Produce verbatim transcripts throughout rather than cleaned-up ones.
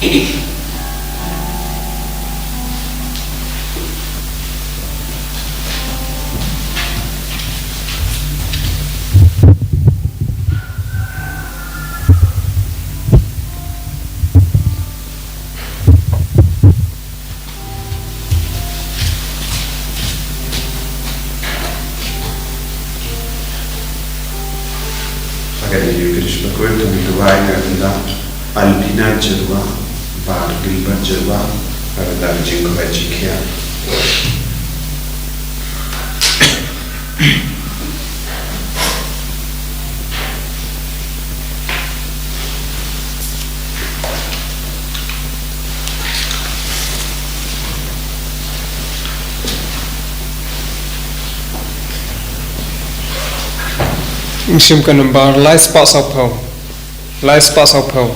Haba ngi ïa kyrpad, to ngin duwai na ka bynta Albina Jyrwa bad Gilbert Jyrwa, na ka bynta ka jingkhuid jingkhiah. Ngin shim ka nambar lai spah saw phew. Lai spah saw phew.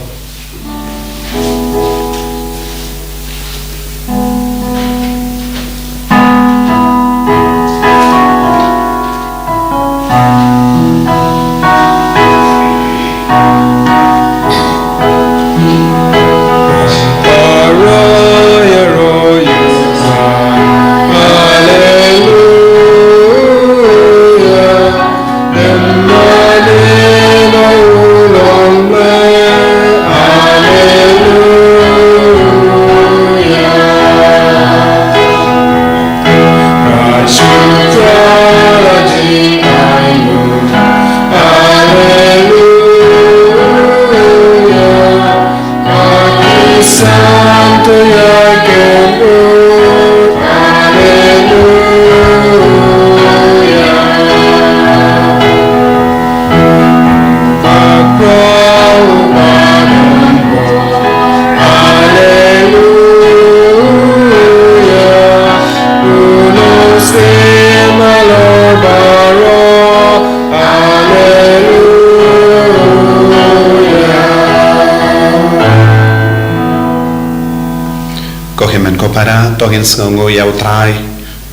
Ko hynmen ko para, to ngin sngewnguh ïa U Trai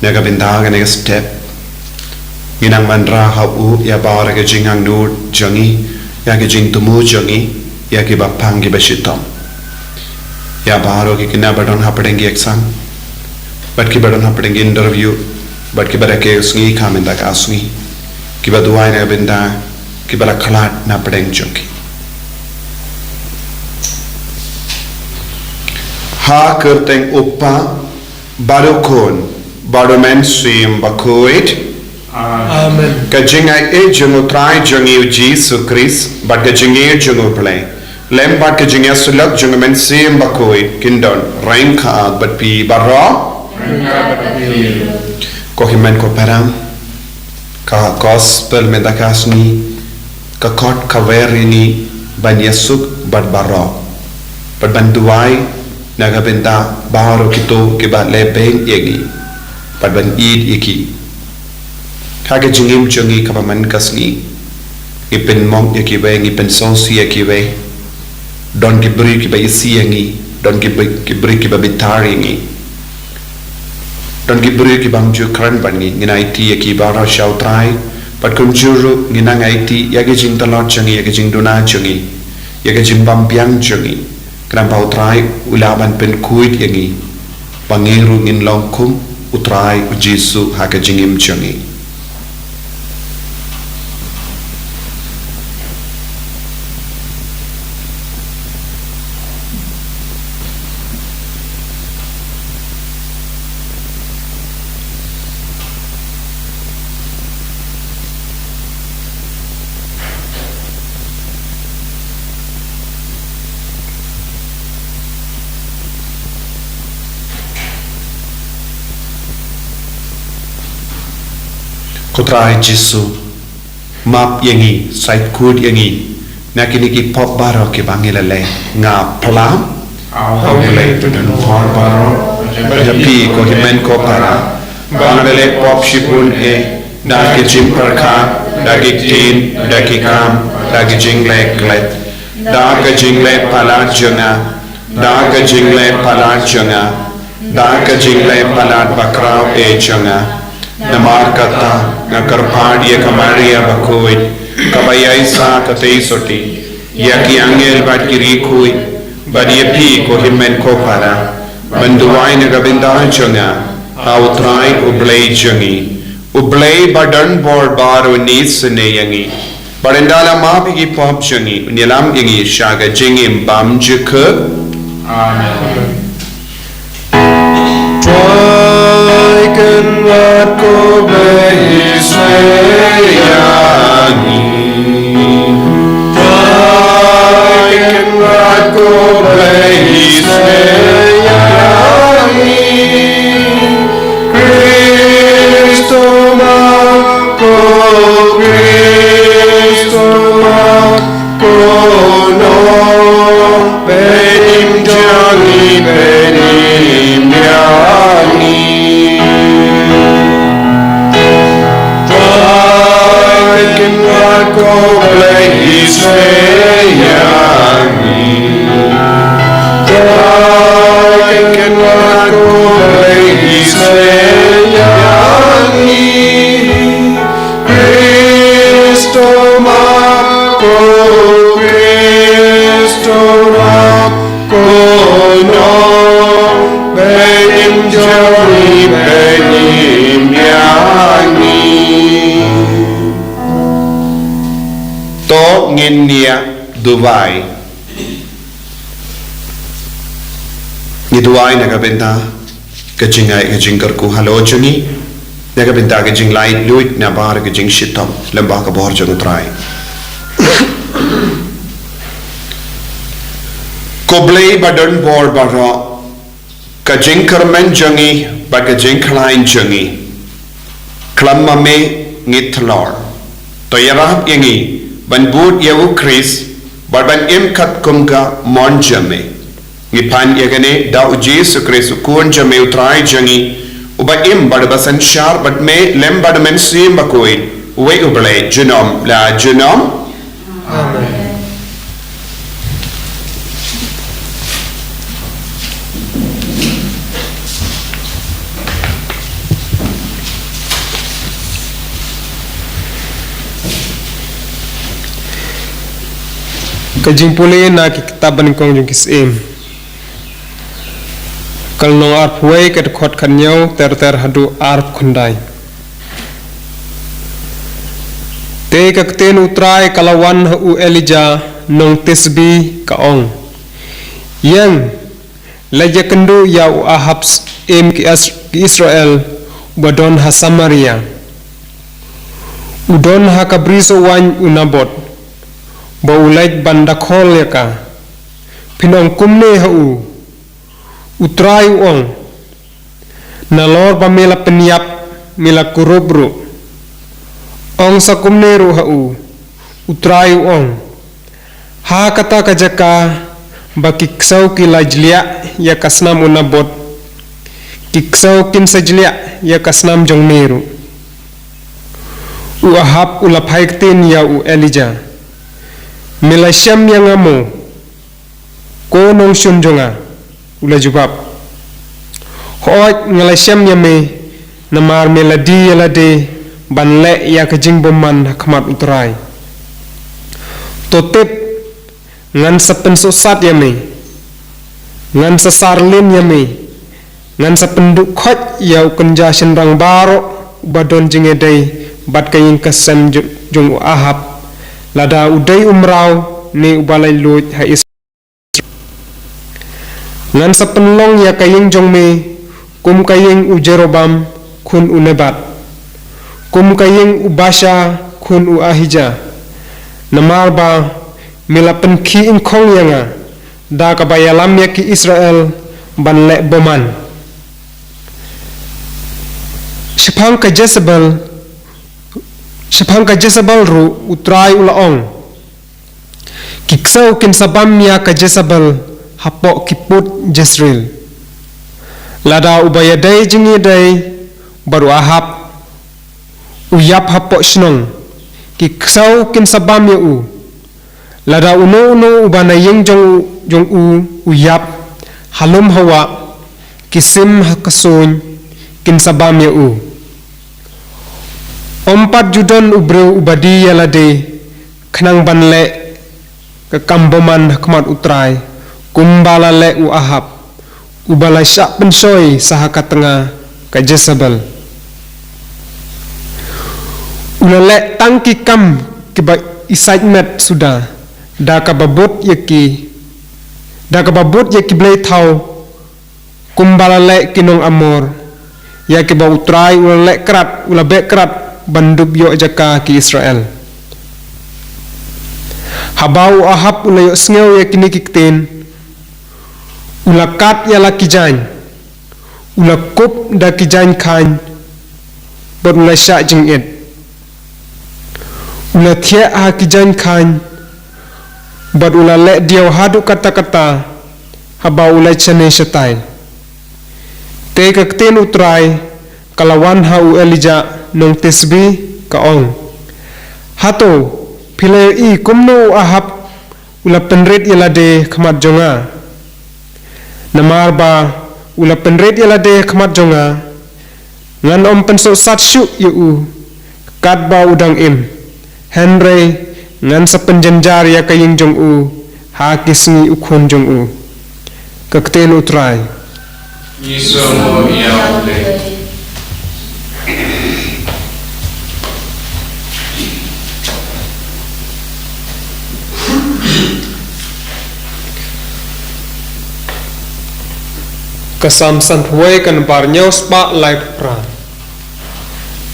na ka bynta kane ka step. Ngin nang wanrah ha u ïa baroh ki jingangnud jong ngi, ïa ki jingthmu jong ngi, ïa kiba pang kiba shitom. Ïa baroh ki khynnah ba don hapdeng ki exam, bad kiba don hapdeng ki interview, bad kiba rakhe ka sngi kha mynta ka sngi, kiba duwai na ka bynta kiba la khlad na pdeng jong ki. Ha ka kyrteng U Kpa, bad U Khun, bad U Mynsiem Bakhuid. Amen. Ka jingaiei jong U Trai jong ngi U Jisu Khrist, bad ka jingïeit jong U Blei, lem bad ka jingïasyllok jong U Mynsiem Bakhuid, kin don ryngkat bad phi baroh. Ko hynmen ko para, ka gospel mynta ka sngi ka khot ka wer ïa ngi ban ïasuk bad baroh, bad ban duwai na ka bynta baroh kito kiba lehbeiñ ïa ngi, bad ban ïeit ïa ki. Ha ka jingim jong ngi kaba man ka sngi, ngi pynmong ïa kiwei, ngi pynsngewsih ïa kiwei. Don ki briew kiba isih ïa ngi, don ki bri-, ki briew kiba bitar ïa ngi. Don ki briew ki bym ju kren bad ngi, ngin aiti ïa ki baroh sha U Trai, bad kumjuh ruh ngin nang aiti ïa ki jingtlot jong ngi, ïa ki jingduna jong ngi, ïa ki jingbymbiang jong ngi, khnang ba U Trai u lah ban pynkhuid ïa ngi, ba ngi ruh ngin long kum U Trai U Jisu ha ka jingim jong ngi. Ko Trai Jisu, map ïa ngi, shait khuid ïa ngi na kine ki pop baroh kiba ngi la leh. Nga phla ha U Blei, to don por baroh, bad ha phi ko hynmen ko para, ba nga la leh pop shibun eh, da ki jingpyrkhat, da ki ktien, da ki kam, da ki jingleh klet, da ka jingleh palat jong nga, da ka jingleh palat jong nga, da ka jingleh palat bakhraw eh jong nga. Namar kata nga kyrpad ïa ka Maria Bakhuid, kaba ïaishah katei sotti ïa ki angel bad ki riewkhuid, Bad ïa phi ko hynmen ko para, ban duwai na ka bynta jong nga ha U Trai U Blei jong ngi. U Blei ba don bor baroh un isynei ïa ngi, bad un da la map ïa ki pop jong ngi, un ïalam ïa ngi sha ka jingim bymjukut. Amen. Trai Kynrad ko Blei isynei ïa ngi. Trai Kynrad ko Blei isynei ïa ngi. Khrist u ma, ko Khrist u ma, ko nongpynim jong ngi, pynim ïa ngi. Trai Kynrad ko Blei isynei ïa ngi. Trai Kynrad ko Blei isynei ïa ngi. Khrist u ma, ko Khrist u ma, ko nongpynim jong ngi, pynim ïa ngi. To ngin ïa duwai. Ngi duwai na ka bynta ka jingai ka jingkyrkhu halor jong ngi, na ka bynta ka jinglaitluid nabar ka jingshitom lyngba ka bor jong U Trai. Ko Blei ba don bor baroh, ka jingkyrmen jong ngi bad ka jingkhlaiñ jong ngi, khlem ma me ngit halor. To ïarap ïa ngi ban bud ïa U Khrist bad ban im katkum ka mon jong me. Ngi pan ïa kane da U Jisu Khrist U Khun jong me U Trai jong ngi, uba im bad uba synshar bad me lem bad U Mynsiem Bakhuid, uwei U Blei junom la junom. Amen. Ka jingpule na ki kitab banyngkong jong ki Syiem. Ka lynnong arphew wei, ka dkhot khathynñiew ter ter haduh arphew khyndai. Te ka ktien U Trai ka la wan ha u Elijah nong Tisbi, ka ong: Ïeng, leit ïakynduh ïa u Ahab, syiem ki Is-, ki Israel, uba don ha Samaria. U don ha ka brisoh waiñ u Naboth, ba u leit ban dakhol ïa ka. Phin ong kumne ha u: U Trai u ong: Nalor ba me la pynïap, me la kurup ruh. Ong sa kumne ruh ha u: U Trai u ong: Ha kata ka jaka ba ki ksew ki la jliah ïa ka snam u Naboth, ki ksew kin sa jliah ïa ka snam jong me ruh. U Ahab u la phai ktien ïa u Elijah: Me la shem ïa nga mo, ko nongshun jong nga? U la jubab: Hooid, nga la shem ïa me, namar me la die ïa lade ban leh ïa ka jingbymman ha khmat U Trai. To tip, ngan sa pynsuhsat ïa me, ngan sa sarlin ïa me, ngan sa pynduh khoit ïa u kynja shynrang baroh uba don jingïadei bad ka ïing ka sem jo-, jong u Ahab, lada u dei u mraw ne uba laitluid ha Israel. Ngan sa pynlong ïa ka ïing jong me kum ka ïing u Jeroboam khun u Nebat, kum ka ïing u Baasha khun u Ahijah, namar ba me la pynkhih ingkhong ïa nga da kaba ïalam ïa ki Israel ban leh bymman. Shaphang ka Jesebel, shaphang ka Jesebel ruh U Trai u la ong: Ki ksew kin sa bam ïa ka Jesebel hapoh ki pud Jezreel. Lada uba ïadei jingïadei bad u Ahab u ïap hapoh shnong, ki ksew kin sa bam ïa u. Lada uno uno uba na ïing jong u, jong u u ïap ha lum ha wah, ki sim ha ka suiñ kin sa bam ïa u. Ym pat ju don u briew uba die ïa lade khnang ban leh ka kam bymman ha khmat U Trai, kumba la leh u Ahab, uba la shah pynshoi sa ha ka tnga ka Jezebel. U la leh tang ki kam kiba isaitmet suda, da kaba bud ïa ki, da kaba bud ïa ki blei thaw, kumba la leh ki nong Amor, ïa kiba U Trai u la leh krad, u la beh krad ban dup ïoh jaka ki Israel. Haba u Ahab u la ïohsngew ïa kine ki ktien, u la kad ïa la ki jaiñ, u la kup da ki jaiñ khaiñ, bad u la shah jingit. U la thiah ha ki jaiñ khaiñ, bad u la leh diaw haduh katta katta, haba u la shane shatai. Te ka ktien U Trai ka la wan ha u Elijah nong Tisbi, ka ong: Hato phi la ïohi kumno u Ahab u la pynrit ïa lade khmat jong nga? Namar ba u la pynrit ïa lade khmat jong nga, ngan ym pynsuhsat shuh ïa u katba u dang im, hynrei ngan sa pynjynjar ïa ka ïing jong u ha ki sngi u khun jong u. Ka ktien U Trai. Ngi sngewbha ïa U Blei. Ka Salm sanphew wei, ka namba hynñiew spah lai u phra.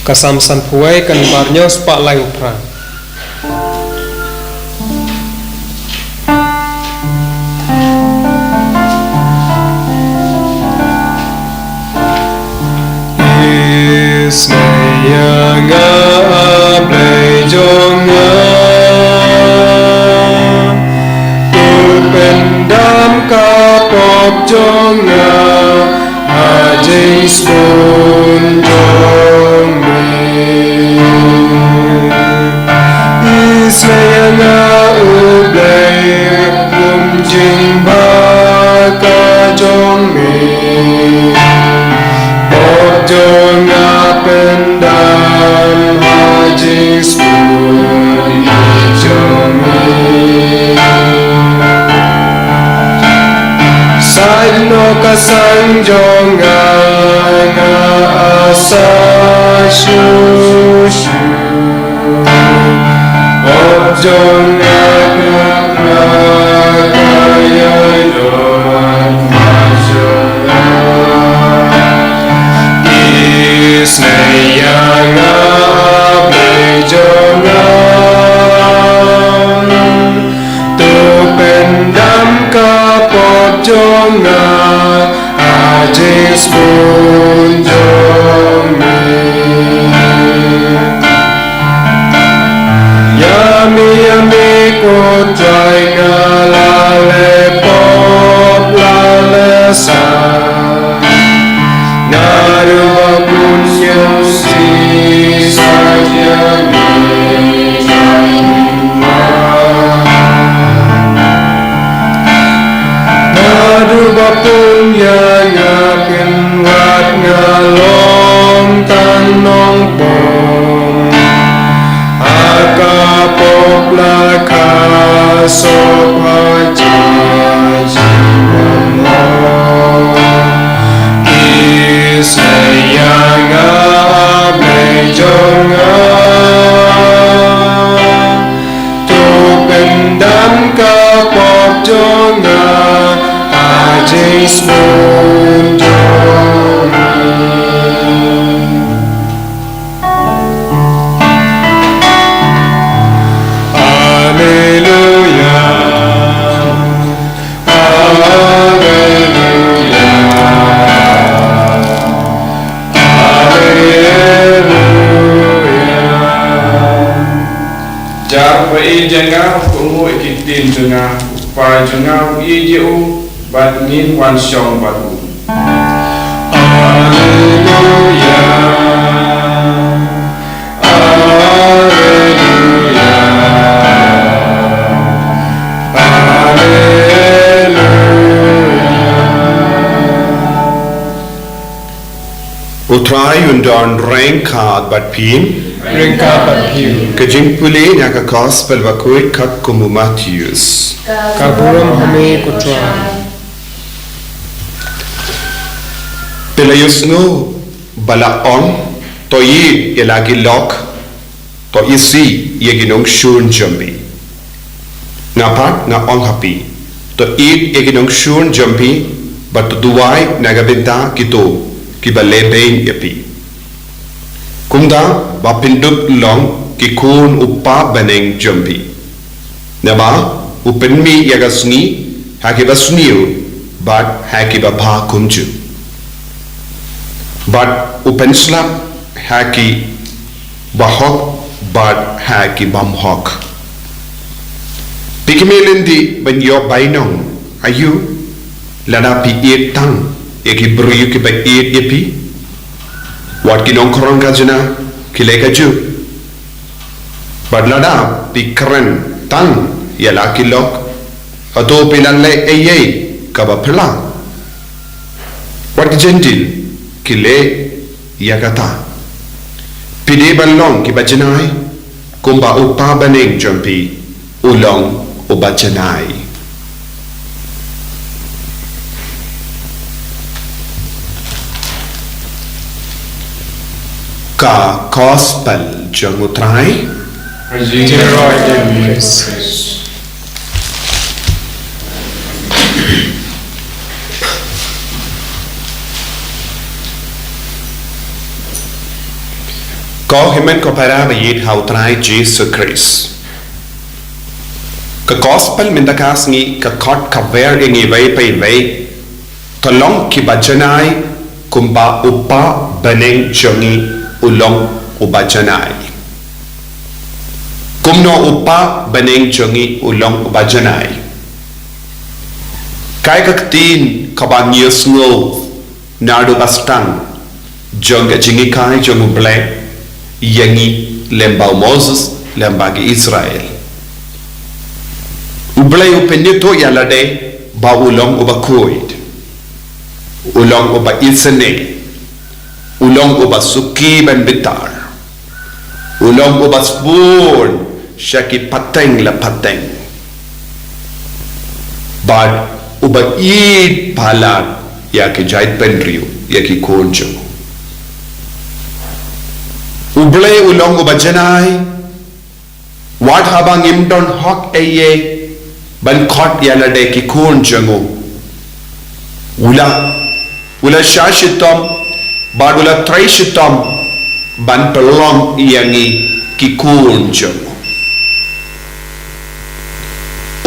Ka Salm sanphew wei, ka namba hynñiew spah lai u phra. Isynei ïa nga, Blei jong nga, to pyndam ka pop jong nga ha jingsbun jong me. Isynei ïa nga, U Blei, kum jingbakla jong me. Pop jong nga pyndam ha jingsbun jong me. Sait noh ka sang jong nga, nga asah shuh shuh. Pop jong nga, nga ka ïai don ha jong nga. Isynei ïa nga, Blei jong nga, to pyndam ka pop jong nga ha jingsbun jong me. Ïa me, ïa me ko Trai, nga la leh pop, la leh sah. Naduh ba bun ïa u shisha ïa me, Trai. Naduh ba pun ïa nga pynwad, nga long tang nongpop ha ka pop la ka sop ha jingmut. Isynei ïa nga, Blei jong nga, to pyndam ka pop jong nga ha jingsbun jong me. Alleluia. Alleluia. Alleluia. Ïa u ba ïeit ïa nga u kohnguh ïa ki ktien jong nga, u kpa jong nga u ïeit ïa u, bad ngin wan shong bad u. Alleluia. Alleluia. Alleluia. U Trai un don ryngkat bad phi. Ryngkat bad phi. Ka jingpule na ka Gospel bakhuid katkum u Mathaios. Ka burom ha me ko Trai. Te la ïohsngew ba la ong, to ïeit ïa la ki lok, to isih ïa ki nongshun jong phi. Nga pat nga ong ha phi, to ïeit ïa ki nongshun jong phi, bad to duwai na ka bynta kito kiba lehbeiñ ïa phi. Kumta ba phin dup long ki khun u Kpa bneng jong phi. Naba u pynmih ïa ka sngi ha kiba sniew bad ha kiba bha kumjuh, bad u pynslap ha ki bahok bad ha ki bymhok. Phi khmih lynti ban ïoh bainong aïu, lada phi ïeit tang ïa ki briew kiba ïeit ïa phi? Wat ki nongkren khajna ki leh kajuh. Bad lada phi kren tang ïa la ki lok, hato phi la leh ei ei kaba phylla? Wat ki Jentil ki leh ïa kata. Phi dei ban long kiba janai, kumba u Kpa bneng jong phi u long uba janai. Ka Gospel jong u Trai. Praise the Lord, Jesus Christ. Ko hynmen ko para ba ïeit ha u Trai Jisu Khrist. Ka Gospel mynta ka sngi ka khot ka wer ïa ngi iwei pa iwei, to long kiba janai kumba u Kpa bneng jong ngi u long uba janai. Kumno u Kpa bneng jong ngi u long uba janai? Kaei ka ktien kaba ngi ïohsngew naduh ba sdang jong ka jinghikai jong u Blei ïa ngi lem bad u Moses, lem bad ki Israel? U Blei u pynïathuh ïa lade ba u long uba khuid, u long uba isynei, u long uba suki ban bitar, u long uba sbun sha ki pateng la pateng, bad uba ïeit palat ïa ki jaitbynriew, ïa ki khun jong u. U Blei u long uba janai, wat haba ngim don hok ei ei ban khot ïa lade ki khun jong u, u la, u la shah shitom bad u la trei shitom ban pynlong ïa ngi ki khun jong u.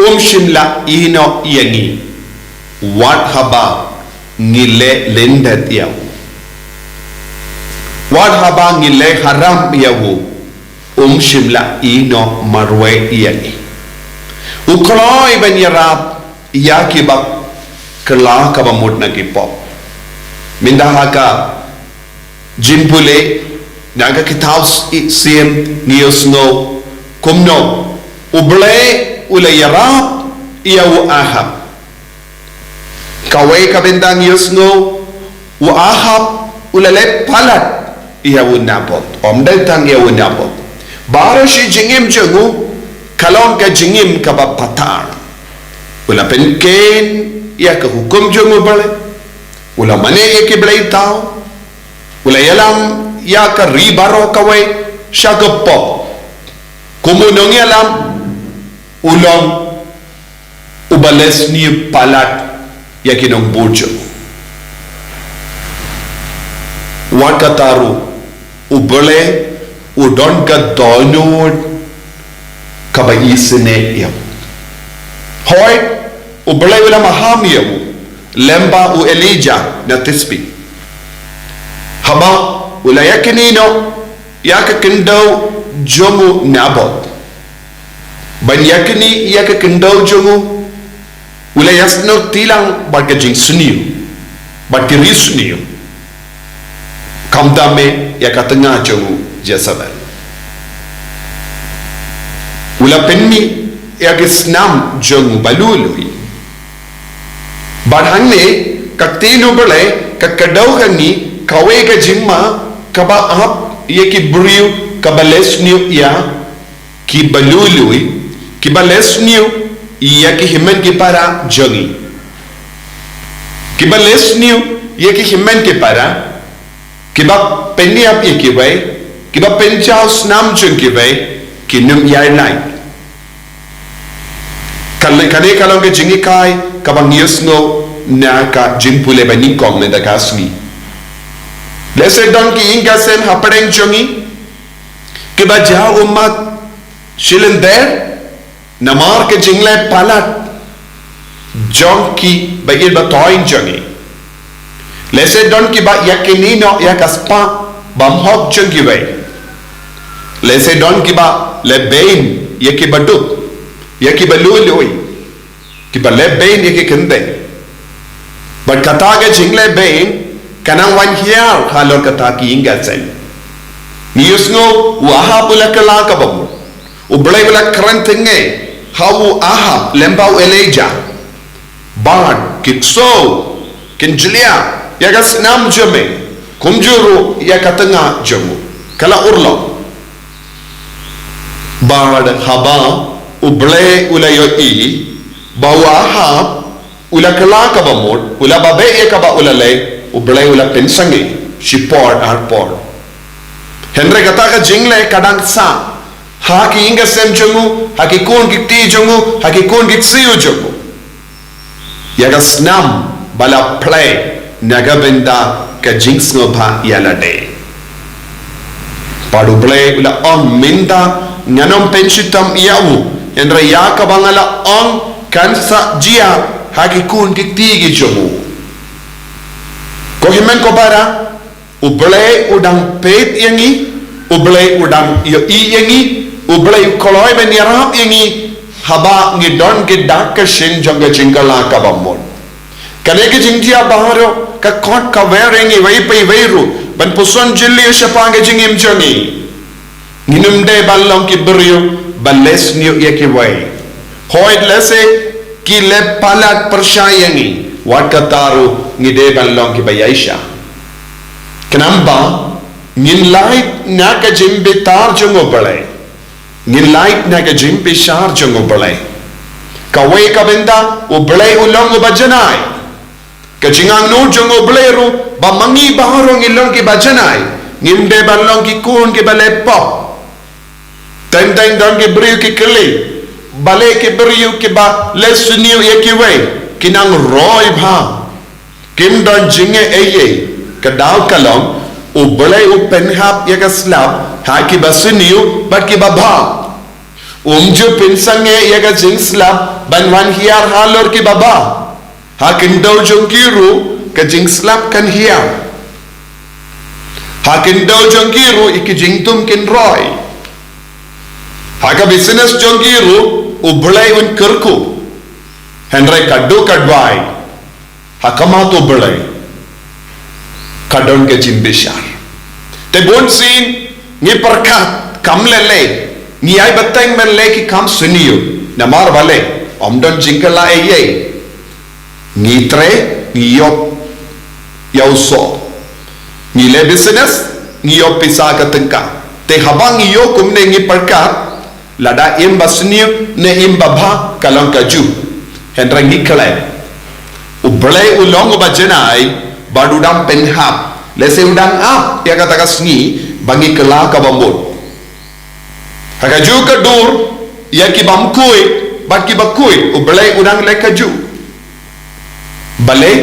Um shym la ïehnoh ïa ngi wat haba ngi leh lyndet ïa u, wat haba ngi leh haram ïa u, um shym la ïehnoh marwei ïa ngi. U kloi ban ïarap ïa kiba kylla kaba mut na ki pop. Mynta ha ka jingpule na ka kitab Siem ngi ïohsngew kumno u Blei u la ïarap ïa u Ahab. Kawei ka bynta ngi ïohsngew, u Ahab u la leh palat ïa u Naboth, ym dei tang ïa u Naboth. Baroh shi jingim jong u ka long ka jingim kaba patar. U la pynkhein ïa ka hukum jong u Blei, u la mane ïa ki blei thaw, u la ïalam ïa ka ri baroh kawei sha ka pop. Kum u nongïalam, u long uba leh sniew palat ïa ki nongbud jong u. Wat kata ruh, u Blei u don ka dohnud kaba isynei ïa u. Hooid, u Blei u la maham ïa u lem bad u Elijah na Tisbi, haba u la ïakynduh noh ïa ka khyndew jong u Naboth. Ban ïakynduh ïa ka khyndew jong u, u la ïasnoh tilang bad ka jingsniew bad ki ri sniew, khamtam eh ïa ka tnga jong u Jezebel. U la pynmih ïa ki snam jong u ba luid luid. Bad hangne ka ktien u Blei ka kdew ha ngi kawei ka jingma kaba ap ïa ki briew kaba leh sniew ïa kiba lui lui, kiba leh sniew ïa ki hynmen ki para jong ngi, kiba leh sniew ïa ki hynmen ki para, kiba pynïap ïa kiwei, kiba pynjaw snam jong kiwei, kin ym ïai lait. Kane, kane ka long ka jinghikai kaba ngi ïohsngew na ka jingpule ba nyngkong mynta ka sngi. Lehse don ki ïing ki sem hapdeng jong ngi kiba jaw ummat shilinder namar ka jingleh palat jong kiba ïeit ba thoiñ jong ngi. Lehse don kiba ïa kine noh ïa ka spah bymhok jong kiwei. Lehse don kiba leh beiñ ïa kiba duk, ïa kiba lui lui, kiba leh beiñ ïa ki kynthei. Bad kata ka jingleh beiñ ka nang wan hiar halor kata ki ïing ki sem. Ngi ïohsngew u Ahab u la kylla kaba mut. U Blei u la kren tyngai ha u Ahab lem bad u Elijah. Bad ki ksew, kin jliah ïa ka snam jong me, kumjuh ruh ïa ka tnga jong u. Ka la urlong. Bad haba U Blei u la ïohi ba u Ahab u la kylla kaba mut, u la beh ïa kaba u la leh, U Blei u la pynsangeh shipor ar por. Hynrei kata ka jingleh ka dang sah ha ki ïing ki sem jong u, ha ki khun ki kti jong u, ha ki khun ki ksiew jong u. Ïa ka snam ba la plie na ka bynta ka jingsngewbha ïa lade. Bad U Blei u la ong, mynta ngan ym pynshitom ïa u, hynrei ïa kaba nga la ong kan sa jia ha ki khun ki kti ki jong u. Ko hynmen ko para, U Blei u dang peit ïa ngi, U Blei u dang ïohi ïa ngi, U Blei u kloi ban ïarap ïa ngi, haba ngi don ki dak ka shin jong ka jingkylla kaba mut. Kane ka jingjia baroh ka khot ka wer ïa ngi iwei pa iwei ruh ban puson jylliew shaphang ka jingim jong ngi. Ngin ym dei ban long ki briew ba leh sniew ïa kiwei. Hooid lehse ki leh palat pyrshah ïa ngi, wat kata ruh ngi dei ban long kiba ïaishah. Khnang ba ngin lait na ka jingbitar jong U Blei. Ngin lait na ka jingbishar jong U Blei. Kawei ka bynta, U Blei u long uba janai. Ka jingangnud jong U Blei ruh ba ma ngi baroh ngi long kiba janai, ngim dei ban long ki khun kiba leh pop. Teng teng don ki briew ki kylli, balei ki briew kiba leh sniew ïa kiwei ki nang roi bha, kim don jingeh ei ei. Ka daw ka long, U Blei u pynhap ïa ka slap ha kiba sniew bad kiba bha. Um ju pynsangeh ïa ka jingslap ban wan hiar halor kiba bha. Ha khyndew jong ki ruh ka jingslap kan hiar. Ha khyndew jong ki ruh ïa ki jingtum kin roi. Ha ka business jong ki ruh U Blei un kyrkhu. Hynrei ka duk ka dwai, ha khmat U Blei ka don ka jingbishar. Te bunsien ngi pyrkhat kam lei lei, ngi ai bteng ban leh ki kam sniew. Namar balei? Ym don jingkylla ei ei. Ngi trei, ngi ïoh ïa u soh. Ngi leh business, ngi ïoh pisa ka tyngka. Te haba ngi ïoh kumne ngi pyrkhat, lada im ba sniew ne im ba bha ka long kajuh. Hynrei ngi khlem. U Blei u long uba janai bad u dang pynhap. Lehse u dang ap ïa kata ka sngi ba ngi kylla kaba mut. Ha kajuh ka dur, ïa ki bym khuid bad kiba khuid, U Blei u dang leh kajuh. Balei?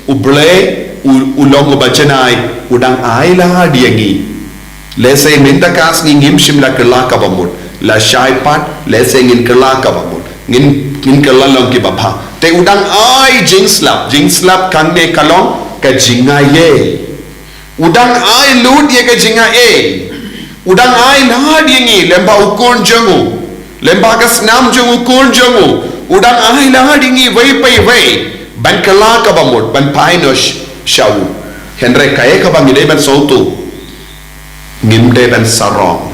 U Blei u, u long uba janai, u dang ai lad ïa ngi. Lehse mynta ka sngi ngim shym la kylla kaba mut, lashai pat lehse ngin kylla kaba mut, ngin, ngin kylla long kiba bha. Te u dang ai jingslap, jingslap kane ka long ka jingaiei. U dang ai lut ïa ka jingaiei. U dang ai lad ïa ngi lem bad u khun jong u, lem bad ka snam jong u khun jong u. U dang ai lad ïa ngi iwei pa iwei ban kylla kaba mut, ban phai noh sh-, sha u. Hynrei kaei kaba ngi dei ban sngewthuh, ngim dei ban sarong.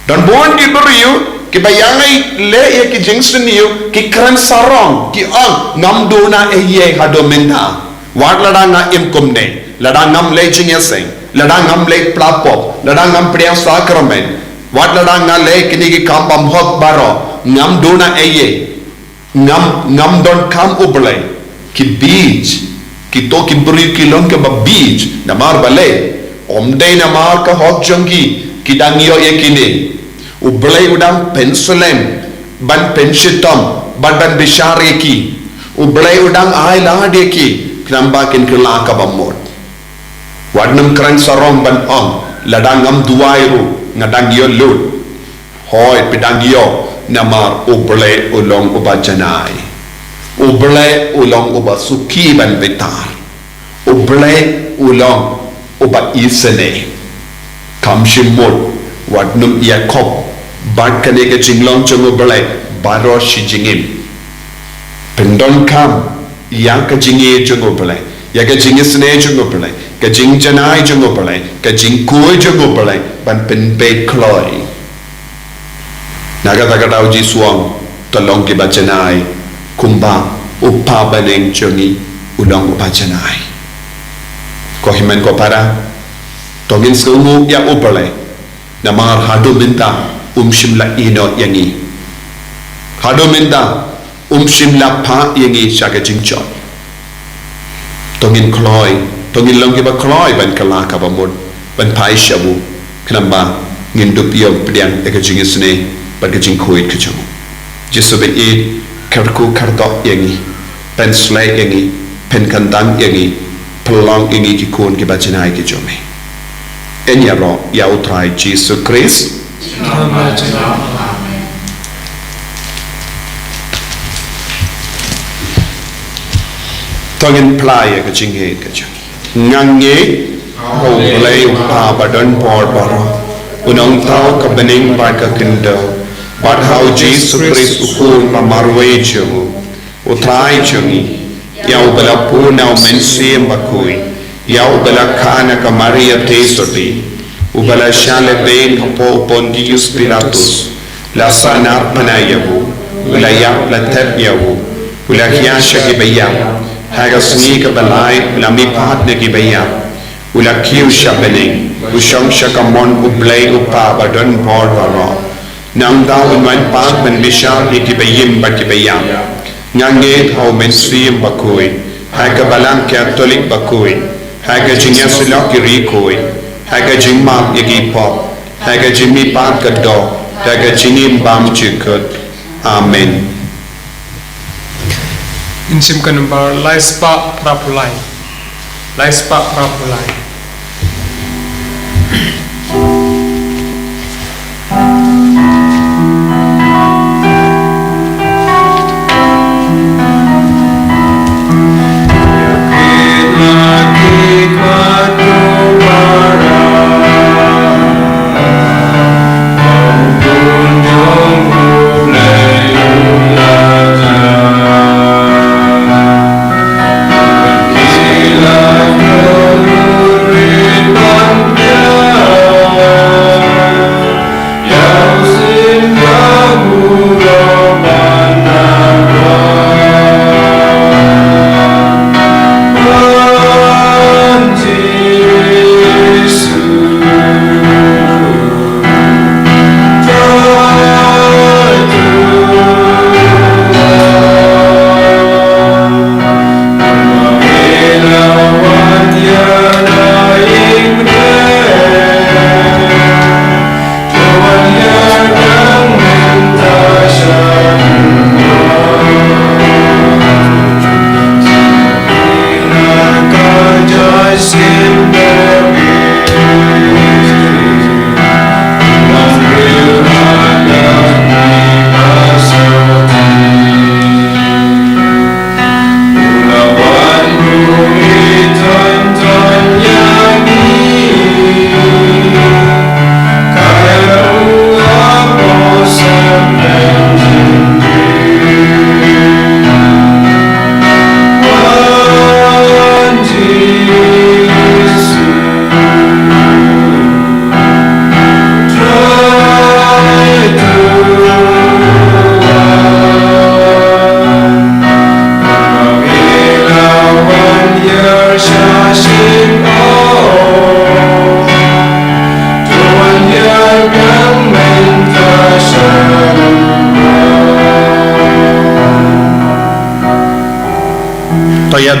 Don bun ki briew kiba ïa ngi leh ïa ki jingsniew ki kren sarong, ki ong ngam duna ei ei haduh mynta. Wat lada nga im kumne, lada ngam leh jingïaseng, lada ngam leh pla pop, lada ngam pdiang sakramen, Wat lada nga leh kine ki kam bymhok baroh, ngam don ei ei. Ngam, ngam donkam U Blei. Ki bieit, kito ki briew ki long kiba bieit, namar balei? Ym dei namar ka hok jong ki, ki dang ïoh ïa kine. U Blei u dang pynslem, ban pynshitom, ban, ban bishar ïa ki. U Blei u dang ailad ïa ki, khnang ba kin kylla kaba mut. Wat nym kren sarong ban ong, lada ngam duwai ruh, nga dang ïoh lut. Hooid, phi dang ïoh, namar U Blei u long uba janai. U Blei u long uba suki ban bitar. U Blei u long uba isynei. Kam shym mut, wat nym ïakhop bad kane ka jinglong jong U Blei baroh shi jingim. Pyndonkam ïa ka jingïeit jong U Blei, ïa ka jingisynei jong U Blei, ka jingjanai jong U Blei, ka jingkhuid jong U Blei, ban pynbeit kloi. Na kata ka daw Jisu u ong, to long kiba janai, kumba U Kpa baneng jong ngi u long uba janai. Ko hynmen ko para, to ngin sngewnguh ïa U Blei. Namar haduh mynta um shym la ïehnoh ïa ngi. Haduh mynta um shym la phah ïa ngi sha ka jingjot. To ngin kloi, to ngin long kiba kloi ban kylla kaba mut, ban phai sha u, khnang ba ngin dup ïoh pdiang ïa ka jingisynei bad ka jingkhuid ka jong u. Jisu ba ïeit, kyrkhu kyrdoh ïa ngi, pynsleh ïa ngi, pynkyndang ïa ngi, pynlong ïa ngi ki khun kiba janai ki jong me. Yn ïaroh ïa U Trai Jisu Khrist. To ngin phla ïa ka jingngeit ka jong ngi. Nga ngeit ha U Blei U Kpa badonbor baroh, U Nongthaw ka bneng bad ka khyndew, bad ha U Jisu Khrist U Khun ba marwei jong u, U Trai jong ngi, ïa uba la bun na U Mynsiem Bakhuid, ïa uba la kha na ka Maria Theisotti, uba la shah lehbeiñ hapoh u Pontius Pilatus, la sahnarphna ïa u, u la ïap, la thep ïa u, u la hiar sha kiba ïap, ha ka sngi kaba lai u la mihpat na kiba ïap, u la kiew sha bneng, u shong sha kamon U Blei U Kpa badonbor baroh. Nangta un wan pat ban bishar ïa kiba im bad kiba ïap. Nga ngeit ha U Mynsiem Bakhuid, ha ka Balang Katholik bakhuid, ha ka jingïasyllok ki riewkhuid, ha ka jingmap ïa ki pop, ha ka jingmihpat ka doh, ha ka jingim bymjukut. Amen. Ngin shim ka nombar lai spah phra phew lai. Lai spah phra phew lai.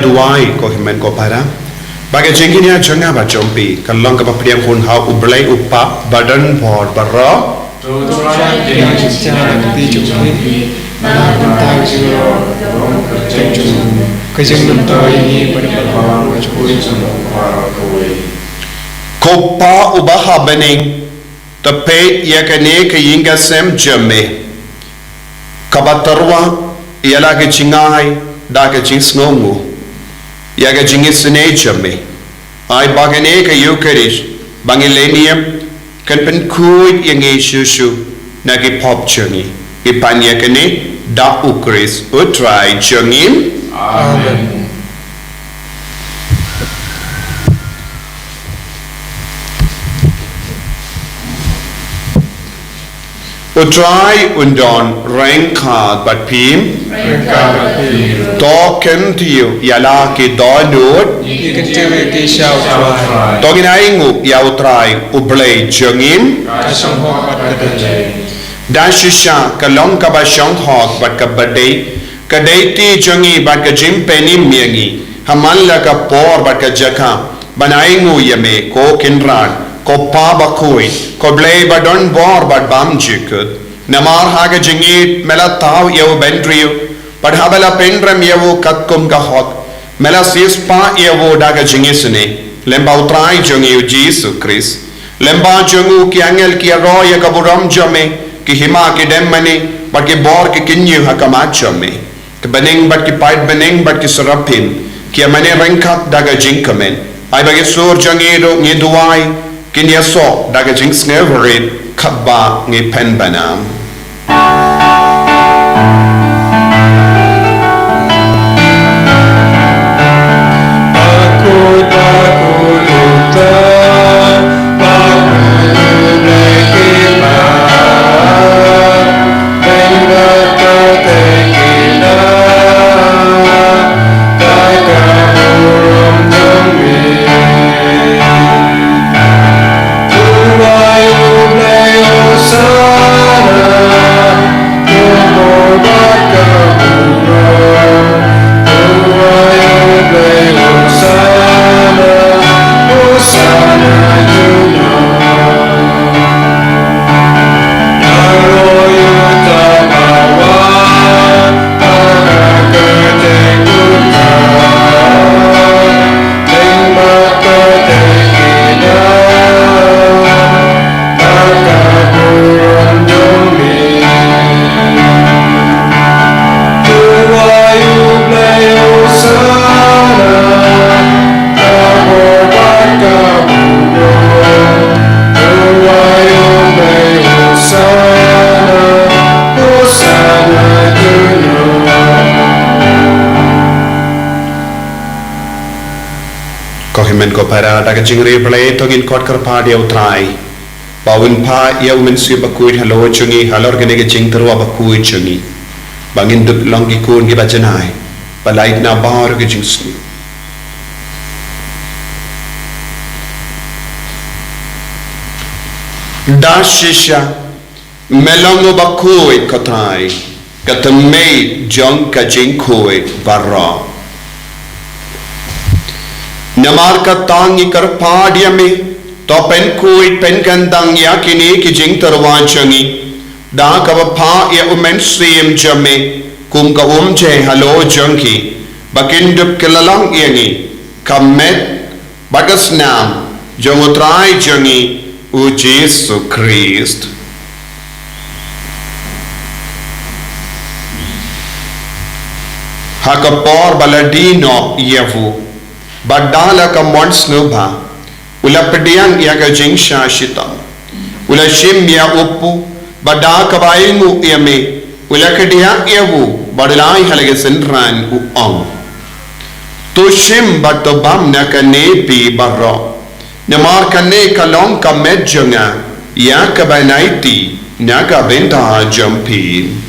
Duwai, ko hynmen ko para, ba ka jingkynnoh jong nga bad jong phi kan long kaba pdiang hun ha U Blei U Kpa badonbor baroh. Ka jingmyntoi ïa ngi bad ïa baroh. Ko Pa uba ha bneng, to peit ïa kane ka ïing ka sem jong me, kaba tyrwa ïa la ka jingai da ka jingsngewnguh ïa ka jingisynei jong me. Ai ba kane ka Eukharist ba ngi leh niam kan pynkhuid ïa ngi shuh shuh na ki pop jong ngi. Ngi pan ïa kane da U Khrist U Trai jong ngi. Amen. U Trai un don ryngkat bad phi. Ryngkat bad phi. To kyntiew ïa la ki dohnud. Ngi kyntiew ïa ki sha U Trai. To ngin ainguh ïa U Trai U Blei jong ngi. Ka shong hok bad ka dei. Da shisha ka long kaba shong hok bad kaba dei ka dei ti jong ngi bad ka jingpynim ïa ngi ha man la ka por bad ka jaka ban ainguh ïa me, ko Kynrad, ko Pa bakhuid, ko Blei badonbor bad bymjukut. Namar ha ka jingïeit me la thaw ïa u bynriew bad haba la pynrem ïa u katkum ka hok me la siewspah ïa u da ka jingisynei. Lyngba U Trai jong ngi U Jisu Khrist, lyngba jong u ki angel ki ïaroh ïa ka burom jong me, ki hima ki demmane bad ki bor ki kynñiew ha khmat jong me. Ki bneng bad ki paidbneng bad ki seraphim ki ïamane ryngkat da ka jingkmen. Ai ba ki sur jong ngi ruh, ngi duwai, kin ïasoh da ka jingsngewrit katba ngi pynbna. Ko hynmen ko para, da ka jingriewblei to ngin khot kyrpad ïa U Trai ba un phah ïa U Mynsiem Bakhuid halor jong ngi halor kane ka jingtyrwa bakhuid jong ngi, ba ngin dup long ki khun kiba janai ba lait na baroh ki jingsniew. Da shisha me long uba khuid, ko Trai, ka thymmei jong ka jingkhuid baroh. Namar kata ngi kyrpad ïa me, to pynkhuid pynkyndang ïa kine ki jingtyrwa jong ngi da kaba phah ïa U Mynsiem jong me kum ka umjai halor jong ki, ba kin dup kylla long ïa ngi ka met bad ka snam jong U Trai jong ngi U Jisu Khrist. Ha ka por ba la die noh ïa u, bad da la ka mon sngewbha u la pdiang ïa ka jingshah shitom. U la shim ïa u paw, bad da kaba ainguh ïa me u la kdiah ïa u bad u la ai ha la ka synran, u ong: To shim bad to bam na kane phi baroh, namar kane ka long ka met jong nga ïa kaba aiti na ka bynta jong phi.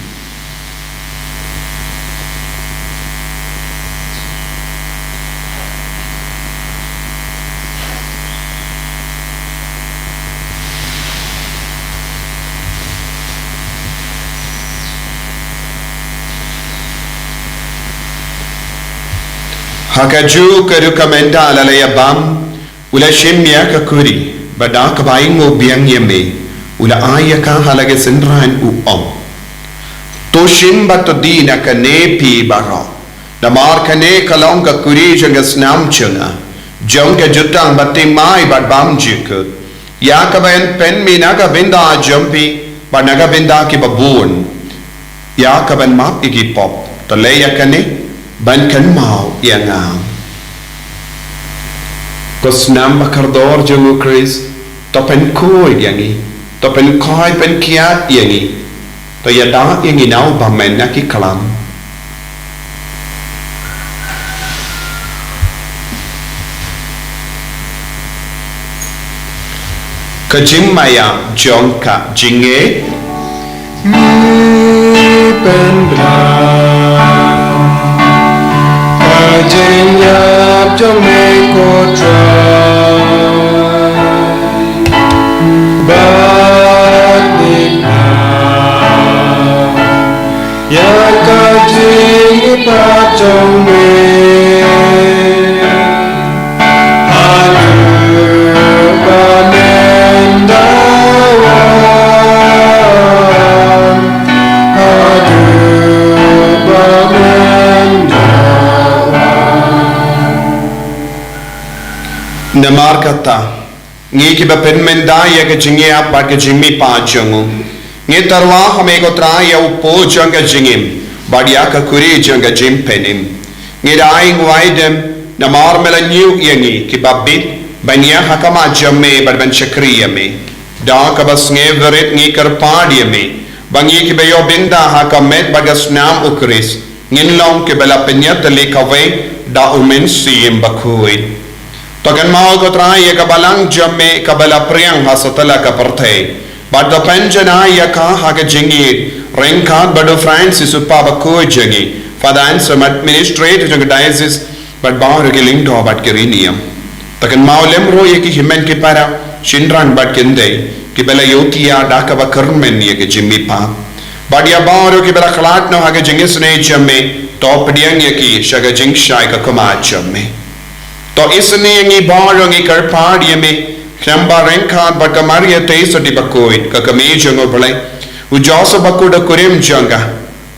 Ha kajuh ka rukom ynda la leit ïabam, u la shim ïa ka kuri, bad da kaba ainguh biang ïa me, u la ai ïa ka ha la ka synran, u ong: To shim bad to die na kane phi baroh. Namar kane ka long ka kuri jong ka snam jong nga, jong ka jutang bathymmai bad bymjukut. Ïa kaban pynmih na ka bynta jong phi bad na ka bynta kiba bun, ïa kaban map ïa ki pop. To leh ïa kane ban kynmaw ïa nga. Ko snam ba kordor jong u Khrist, to pynkhuid ïa ngi, to pynkhuid pynkhiah ïa ngi. To ïada ïa ngi na u bymman na ki klam. Ka jingmaïa jong ka jingngeit. Ngi pynbna ka jingïap jong me, ko Trai. Bad ngi pynbna ïa ka jingïap jong me. Haduh ba men da wan. Haduh ba men da wan. Namar kata, ngi kiba pynmynda ïa ka jingïap bad ka jingmihpat jong u, ngi tyrwa ha me, ko Trai, ïa u pud jong ka jingim bad ïa ka kuri jong ka jingpynim. Ngi da ainguh aidem namar me la ñiew ïa ngi kiba bit ban ïaid ha khmat jong me bad ban shakri ïa me. Da kaba sngewrit ngi kyrpad ïa me ba ngi kiba ïoh bynta ha ka met bad ka snam u Khrist, ngin long kiba la pynïatylli kawei da u Mynsiem Bakhuid. To kynmaw, ko Trai, ïa ka balang jong me kaba la phriang ha satlak ka pyrthei, bad to pynjanai ïa ka ha ka jingïeit ryngkat bad u Francis, u Pope bakhuid jong ngi, Father Anselm, administrator jong ka diocese, bad baroh ki lyngdoh bad ki riewniam. To kynmaw lem ruh ïa ki hynmen ki para, shynrang bad khyndai, kiba la ïohthiah da kaba kyrmen ïa ka jingmihpat. Bad ïa baroh kiba la khlad noh ha ka jingisynei jong me, to pdiang ïa ki sha ka jingshai ka khmat jong me. To isynei ïa ngi baroh, ngi kyrpad ïa me, khnang ba ryngkat bad ka Maria Theisotti bakhuid, ka kmie jong u Blei, u Joseph bakhuid u kurim jong ka,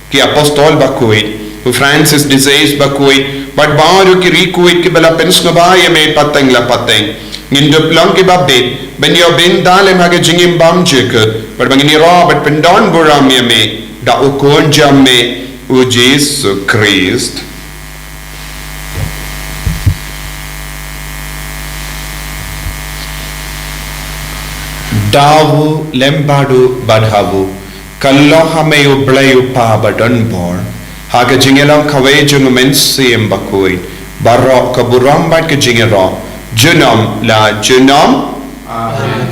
ki apostol bakhuid, u Francis de Sales bakhuid, bad baroh ki riewkhuid kiba la pynsngewbha ïa me pateng la pateng, ngin dup long kiba bit ban ïoh bynta lem ha ka jingim bymjukut, bad ba ngin ïaroh bad pyndonburom ïa me da u Khun jong me, u Jisu Khrist. Da u lem bad u bad ha u, ka long ha me u Blei u Kpa badonbor, ha ka jingïalang kawei jong u Mynsiem Bakhuid, baroh ka burom bad ka jingïaroh junom la junom. Amen.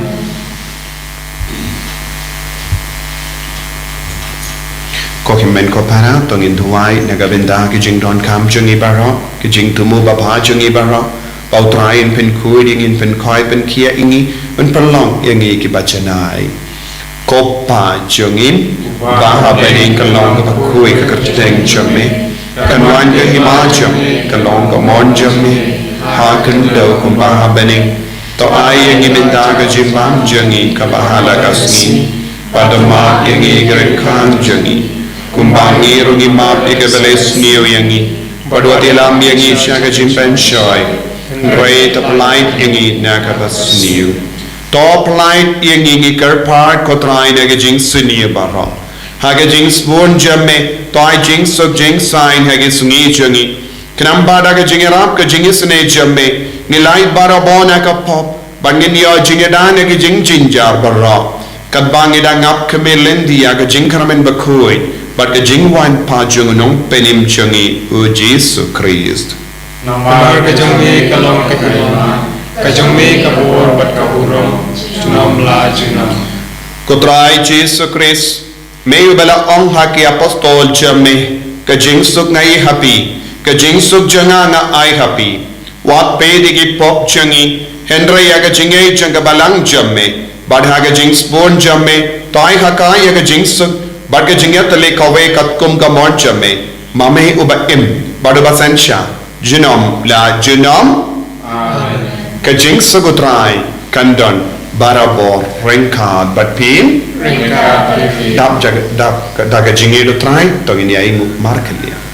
Ko hynmen ko para, to ngin duwai na ka bynta ki jingdonkam jong ngi baroh, ki jingthmu babha jong ngi baroh, ba u Trai un pynkhuid ïa ngi, un pynkhuid pynkhiah ïa ngi, un pynlong ïa ngi kiba janai. Ko Kpa jong ngi ba ha bneng, ka long kaba khuid ka kyrteng jong me, kan wan ka hima jong me, ka long ka mon jong me ha khyndew kumba ha bneng. To ai ïa ngi mynta ka jingbam jong ngi kaba ha la ka sngi, bad to map ïa ngi ki ryngkang jong ngi, kumba ngi ruh ngi map ïa kiba la sniew ïa ngi, bad wat ïalam ïa ngi sha ka jingpynshoi, hynrei to pyllait ïa ngi na kaba sniew. To pyllait ïa ngi, ngi kyrpad ko Trai, na ka jingsniew baroh. Ha ka jingsbun jong me, to ai jingsuk jingsaiñ ha ki sngi jong ngi, khnang ba da ka jingïarap ka jingisynei jong me, ngin lait baroh bor na ka pop, bad ngin ïoh jingïada na ki jingjynjar baroh, katba ngi dang ap khmih lynti ïa ka jingkyrmen bakhuid bad ka jingwan pat jong u Nongpynim jong ngi, u Jisu Khrist. Namar ka jong me ka long ka hima, ka jong me ka bor bad ka burom, junom la junom. Ko Trai Jisu Khrist, me uba la ong ha ki apostol jong me, ka jingsuk nga ai ha phi, ka jingsuk jong nga nga ai ha phi. Wat peit ïa ki pop jong ngi, hynrei ïa ka jingngeit jong ka balang jong me, bad ha ka jingsbun jong me, to ai ha ka ïa ka jingsuk bad ka jingïatylli kawei katkum ka mon jong me, ma me uba im bad uba synshar, Junom la junom. Amen. Ka jingsuk u Trai kan don barabor ryngkat bad phi. Ryngkat bad phi. Dap ja, dap, da ka jingïeit u Trai, to ngin ïa ïnguh markylliang.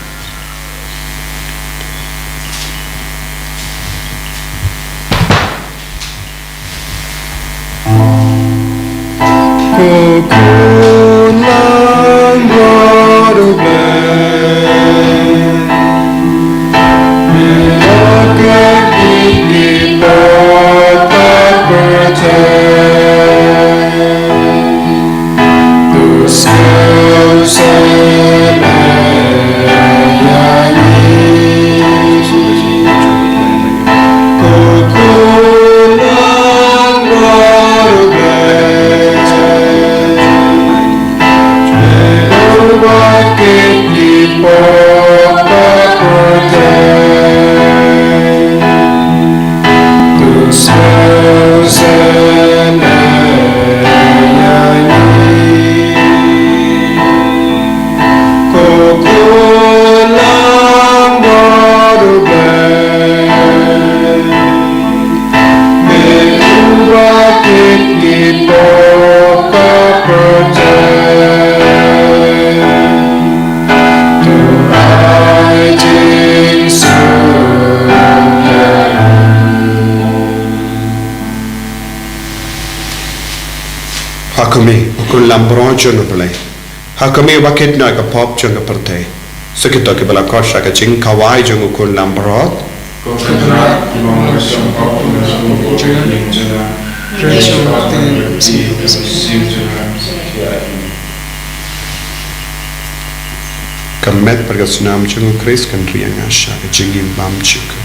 Ko Khun Langbrot U Blei, me la kit ïa ki pop ka pyrthei. To sngewsih ïa ngi. Ko Khun Langbrot U Blei, me la kit ïa ki pop ka pyrthei. To sngewsih ïa ngi. Ko Khun Langbrot U Blei, me uba kit ïa ki pop ka pyrthei. To ai jingsuk ïa ngi. Ha kumne, ko Khun Langbrot jong U Blei. Ha kumne ba kit noh ïa ka pop jong ka pyrthei. Sa kito kiba la khot sha ka jingkhawai jong u Khun Langbrot. Ka met bad ka snam jong u Khrist kan ri ïa nga sha ka jingim bymjukut.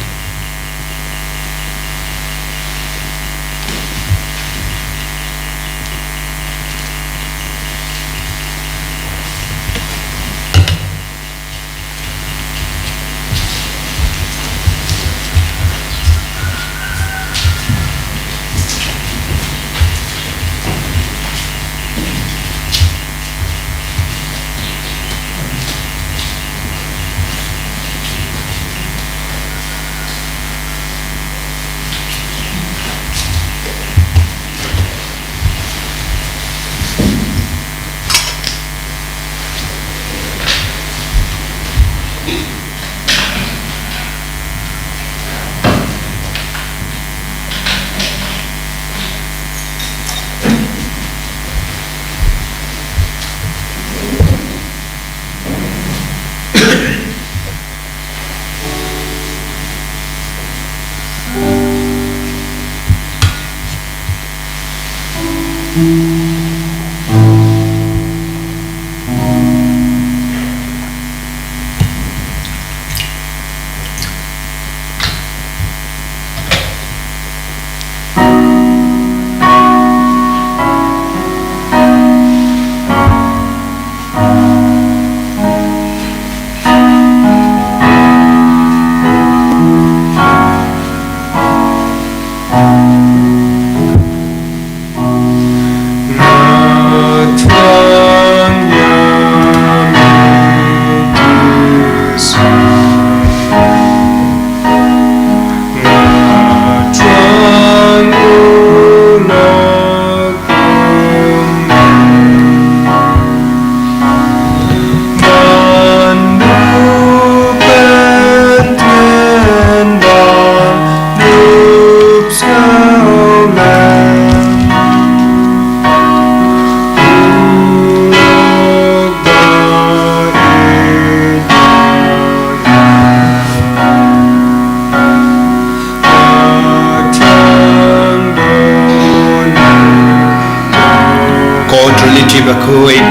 Ko Trinity bakhuid,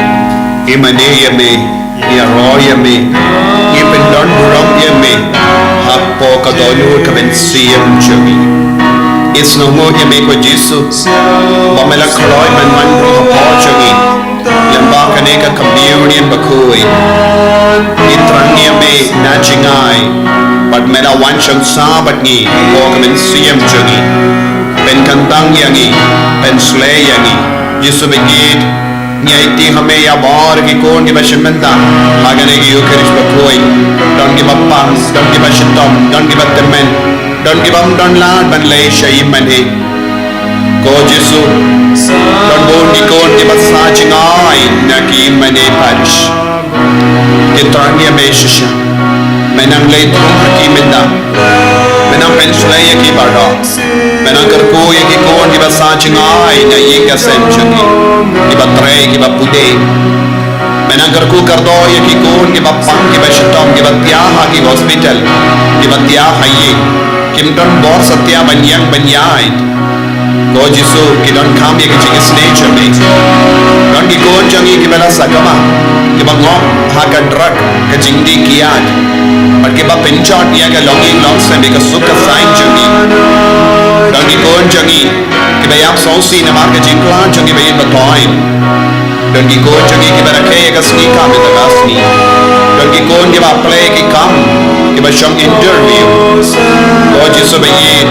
ngi mane ïa me, ngi ïaroh ïa me, ngi pyndonburom ïa me hapoh ka dohnud ka mynsiem jong ngi. Ngi sngewnguh ïa me ko Jisu, ba me la khlaiñ ban wan burom hapoh jong ngi lyngba kane ka communion bakhuid. Ngi thrang ïa me na jingai, bad me la wan shong sah bad ngi hapoh ka mynsiem jong ngi. Pynkyntang ïa ngi, pynshlei ïa ngi. Jisu bakhuid, Ïa iti ha me ïa baroh ki khun kiba shim bynta ha kane ka Ïukharist bakhuid. Don kiba pang, don kiba shitom, don kiba tymmen, don kibym don lad ban leit sha ïing mane. Ko Jisu, don bun ki khun kiba sah jngai na ki ïing mane parish. Ki thrang ïa me shisha. Me nang leit rung ha ki mynta. Me nang pynshlei ïa ki baroh. Me nang kyrkhu ïa ki khun kiba sah jngai na ïing ka sem jong ngi, kiba trei, kiba pule. Me nang kyrkhu kyrdoh ïa ki khun kiba pang, kiba shitom, kiba thiah ha ki hospital, kiba thiah ha ïing. Kim don bor satia ban ïeng ban ïaid. Ko Jisu, ki donkam ïa ka jingisynei jong me. Don ki khun jong ngi kiba la sakma, kiba ngop ha ka drug, ka jingdih kiad, bad kiba pynjot ïa ka longïing longsem, ïa ka suk ka saiñ jong ngi. Don ki khun jong ngi kiba ïap sngewsih namar ka jingkhlad jong ngi ba ïeit ba thoh. Don ki khun jong ngi kiba rakhe ïa ka sngi kam ïa ka sngi. Don ki khun kiba apply ki kam, kiba shong interview. Ko Jisu ba ïeit,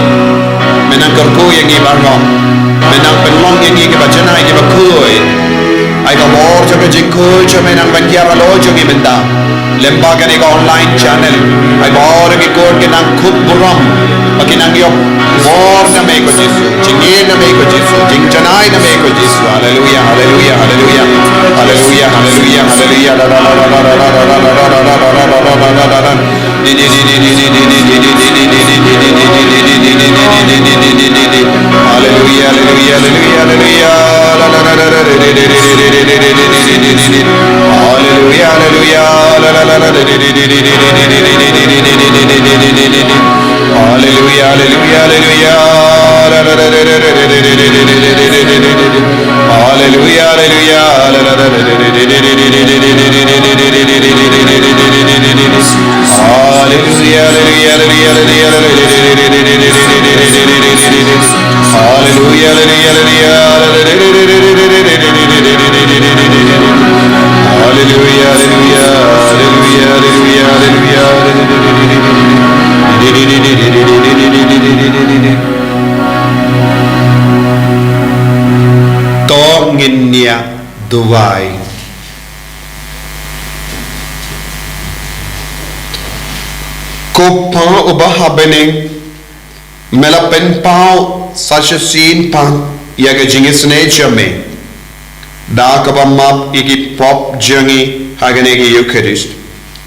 me nang kyrkhu ïa ngi baroh. Me nang pynlong ïa ngi kiba janai kiba khuid. Ai ka bor jong ka jingkhuid jong me nang ban ïar halor jong ngi mynta. Lem bad kane ka online channel. Ai baroh ki khun ki nang khup burom. Ba ki nang ïoh bor na me ko Jisu. Jingïeit na me ko Jisu. Jingjanai na me ko Jisu. Haleluya, haleluya, haleluya. Haleluya, haleluya, haleluya. Haleluya, haleluya, haleluya, haleluya. Haleluya, haleluya. Haleluya, haleluya, haleluya. Haleluya, haleluya. Haleluya, haleluya, haleluya, haleluya. Haleluya, haleluya, haleluya. Haleluya, haleluya, haleluya, haleluya, haleluya. To ngin ïa duwai. Ko Pa uba ha bneng, me la pynpaw sa shisien pat ïa ka jingisynei jong me da kaba map ïa ki pop jong ngi ha kane ka Ïukharist.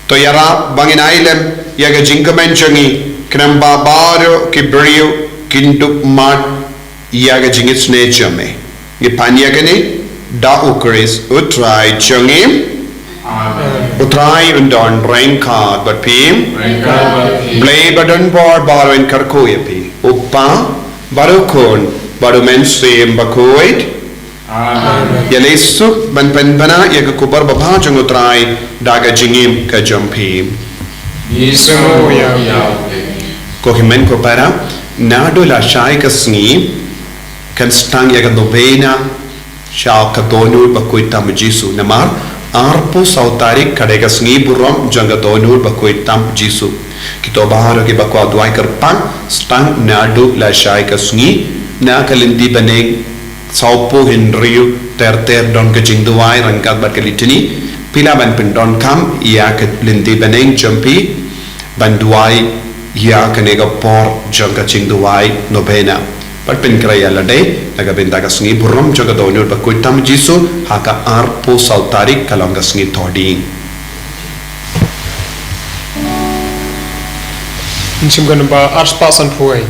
To ïarap ba ngin ai lem ïa ka jingkmen jong ngi, khnang ba baroh ki briew kin dup mat ïa ka jingisynei jong me. Ngi pan ïa kane da u Khrist u Trai jong ngi. Amen. U Trai un don ryngkat bad phi. Ryngkat bad phi. Blei ba don bor baroh un kyrkhu ïa phi. U Pa bad u Khun bad u Mynsiem Bakhuid. Amen. Ïa lei suk ban pynbna ïa ka khubor babha jong u Trai da ka jingim ka jong phi. Ngi sngew ïa u. Ko hynmen ko para, naduh lashai ka sngi kan sdang ïa ka novena sha ka Dohnud Bakhuid Tam Jisu, namar arphew saw tarik ka dei ka sngi burom jong ka Dohnud Bakhuid Tam Jisu. Kito baroh kiba kwah duwai kyrpang, sdang naduh lashai ka sngi, na ka lynti bneng sawphew hynriew ter ter don ka jingduwai ryngkat bad ka litany. Phi lah ban pyndonkam ïa ka lynti bneng jong phi ban duwai ïa kane ka por jong ka jingduwai novena. Bad pynkhreh ïa lade na ka bynta ka sngi burom jong ka Dohnud Bakhuid Tam Jisu ha ka arphew saw tarik ka long ka sngi Thohdieng. Ngin shim ka namba arspah sanphew.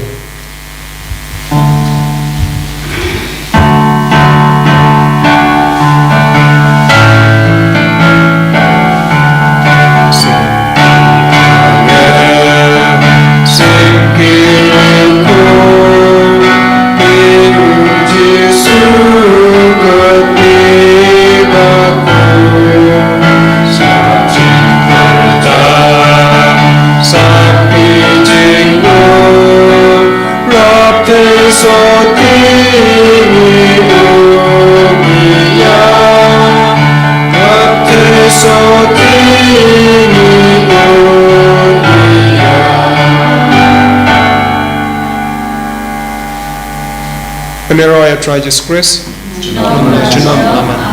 Pynïaroh ïa u Trai Jisu Khrist. Junom. Amen.